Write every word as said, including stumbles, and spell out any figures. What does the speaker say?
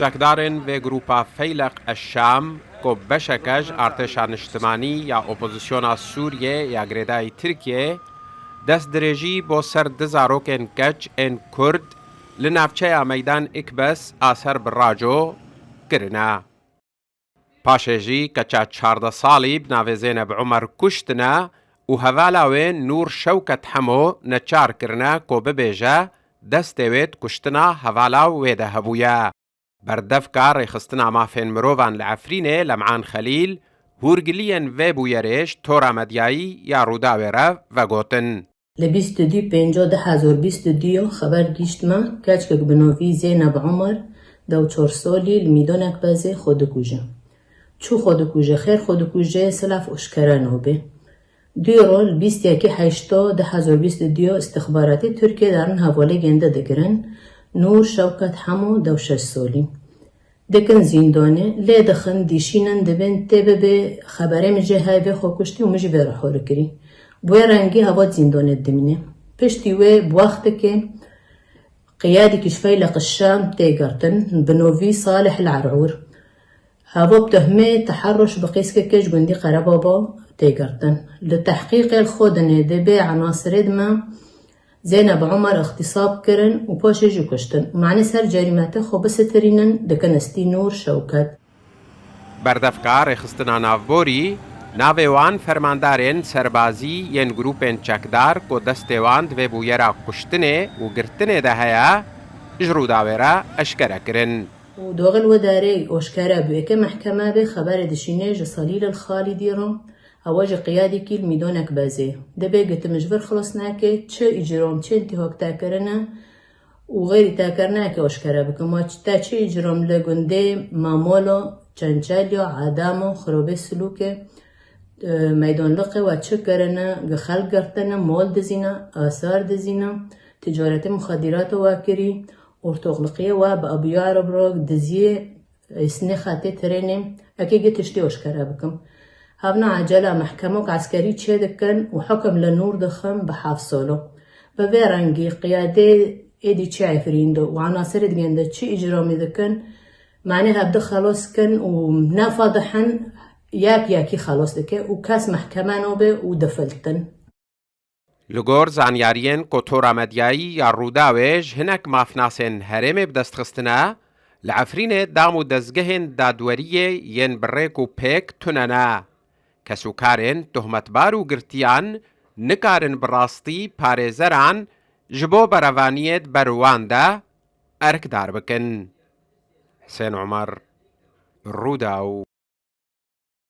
Çekdarên vê grûpa Feyleq Eşşam, ku beşeke ji artêşa niştimanî ya opozisyona Sûriyê ya girêdayî Tirkiyê, dest dirêjî bo ser du zarokên keç ên Kurd li navçeya Meydan Ikbes a ser bi Raco kirine. Paşê jî keça çardeh salî bi navê Zeyneb Umer kuştine û hevala wê Nûr Şewket Hemo neçar kirine ku bibêje destê wê di kuştina hevala wê de hebûye. Berdevka Rêxistina Mafên Mirovan li Efrînê Lem'an Xelîl, hûrgiliyên vê bûyerê ji tora medyayî ya Rûdawê re vegotin. Li bîst û du pênca du hezar bîst û du ya xeber gihîşt me, keçkek bi navî Zeyneb Omer, deh û çar salî, li Mîdonek Bezê xwe dikuje. Çû xwe dikuje, xêr xwe dikuje, silav eşkere nabe. Dû rol bîst yekê heşta du hezar bîst û du ya îstixbaratê Tirkiye derin hevalê gende digirin, Nûr Şewket Hemo, deh û şeş salî. Dikin zîndanê, lê dixin, dişînin, dibên tê bibe xeberê min jê heye vê xwe kuştî û min jî vê re hor kirî. Bi wê rengî hevat zîndanê dimîne. Piştî wê bi wextekê qiyadekî ji Feyleq Şam tê girtin, bi novî Salih El Erûr. Hevat bi tuhmê teherruş bi qîskeke ji gundî Qerebaba tê girtin. Li tehqîqê li xwe dinê dibê enasirê dime Zeyneb Omer îxtîsab kirin û paşê jî kuştin. Mane ser cerîmete xwe bisitirînin, dikin istî Nûr Şewket. Berdevka Rêxistina Navborî, navê wan fermandarên serbazî yên grûpên çekdar ku destê wan di vê bûyera kuştinê û girtinê de heye, ji Rûdawê re eşkere kirin. Û doxil wê derê eşkere bû, eke mehkeme bê xeberê dişînê ji Salîl El Xalidî re, ewa jî qiyadekî li Mîdonek Bezê. Dibê gitim ji vir xilas nake, çi îcram, çi întîhak te kirine û xeyrî te kir nake eşkere bikim. Ma te çi îcram li gundê Mamolo, Çençelya, Adamo, Xirobê Silûkê, e, Meydanliqê we çi kirine, gi xelk girtine, mol dizîne, asar dizîne, ticaretê muxedîrata we kirî, ortoxliqiyê we bi Abiyo Ereb re, diziyê, êsnê xetê trênê, eke gi tiştê eşkere bikim. Hevna ecela mehkemok eskerî çê dikin û hukim li Nûr dixin bi heft solo. Bi vê rengî qiyadê êdî çi Efrîn de û enasirê digên de çi îcramî dikin, mane hevdi xelos kin û nefa dihin yek yekî xelos dike û kes mehkeme nabe û difiltin. Li gor zanyariyên kotora medyayî ya Rûdawê ji hinek mafnasên herêmê bi dest xistine, li Efrînê dam û dezgehên dadweriyê yên bi rêk û pêk tune ne. Kes û karên tohmetbar û girtiyan nikarin bi rastî parêzeran ji bo berevaniyê di ber wan de erkdar bikin. Husên Omer, Rûdaw.